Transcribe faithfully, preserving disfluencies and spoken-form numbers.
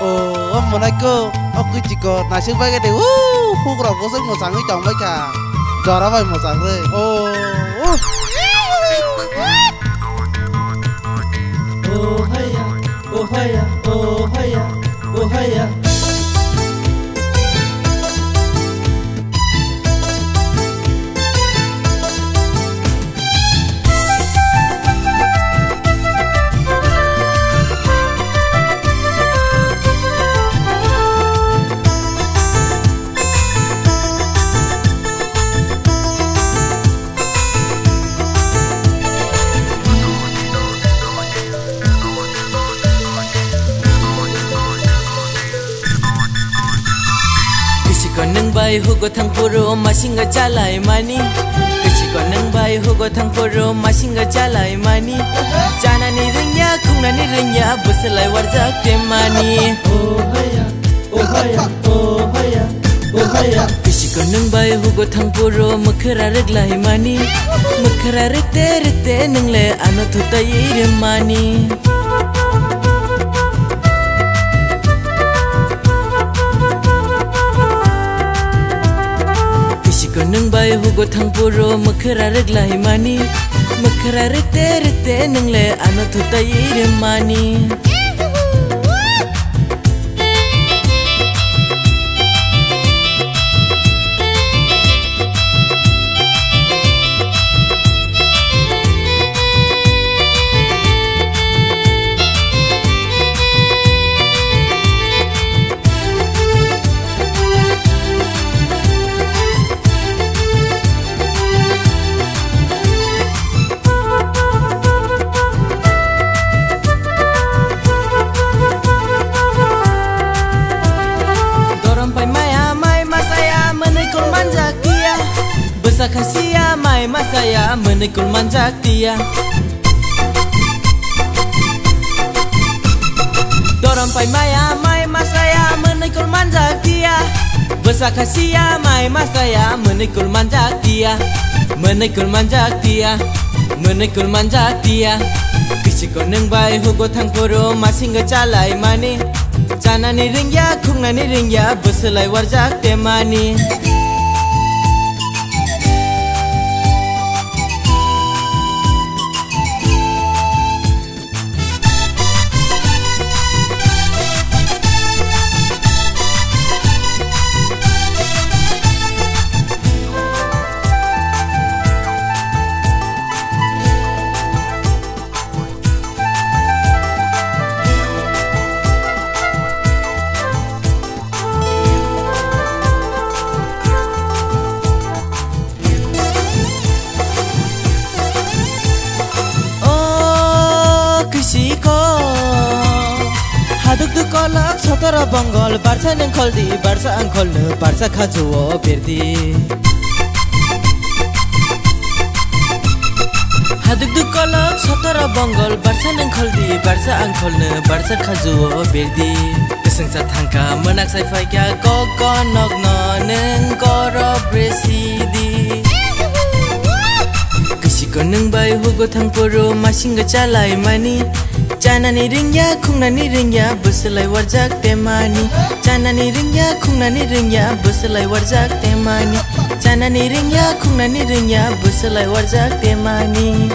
Oh, oh, monai ko, oh, kuchiko, nasik bai gede, uh, hugra bosok mwchangwi tongbai kha. Jora bai mwchang re, oh, oh. Oh, haya, oh, haya, oh, haya, oh, haya. Bwswk nwng bai hugo thang phuru masinga chalai mani. Bwswk nwng bai hugo thang phuru masinga chalai mani. Chanani rwngya, khungnani rwngya, bwswlai warjak temani. Oh haya, oh haya, oh haya, oh haya. Bwswk nwng bai hugo thang phuru mwkhra rwglai mani. Mwkhra rwte rwte nwng le ano thutai rwmani. Bwswk nwng bai hugo thang phuru mwkhra rwglai mani. Mwkhra rwte rwte nwng le ano thutai rwmani. Dorom pai maya mai masaya mwnwi kul manjak tiya. Bwsa kha siya mai masaya mwnwi kul manjak tiya. Dorom pai maya mai masaya mwnwi kul manjak tiya. Bwsa kha siya mai masaya mwnwi kul manjak tiya. Mwnwi kul manjak tiya. Mwnwi kul manjak tiya. Bwswk nwng bai hugo thang phuru masinga chalai mani. Chanani rwngya, khungnani rwngya, bwswlai warjak temani. O kisiko, haduk duk kolok sotoro bongol, barsa nengkol di, barsa angkol no, barsa khajuo berdi. Haduk duk kolok sotoro bongol, barsa nengkol di, barsa angkol no, barsa khajuo berdi. Swngsa thangkha mwnak sai phaikha kok konokno nwng koro bresidi. Kisiko nwng bai hugo thang phuru masinga chalai mani. Chanani rwngya, khungnani rwngya, bwswlai warjak temani. Chanani rwngya, khungnani rwngya, bwswlai warjak temani. Chanani rwngya, khungnani rwngya, bwswlai warjak temani.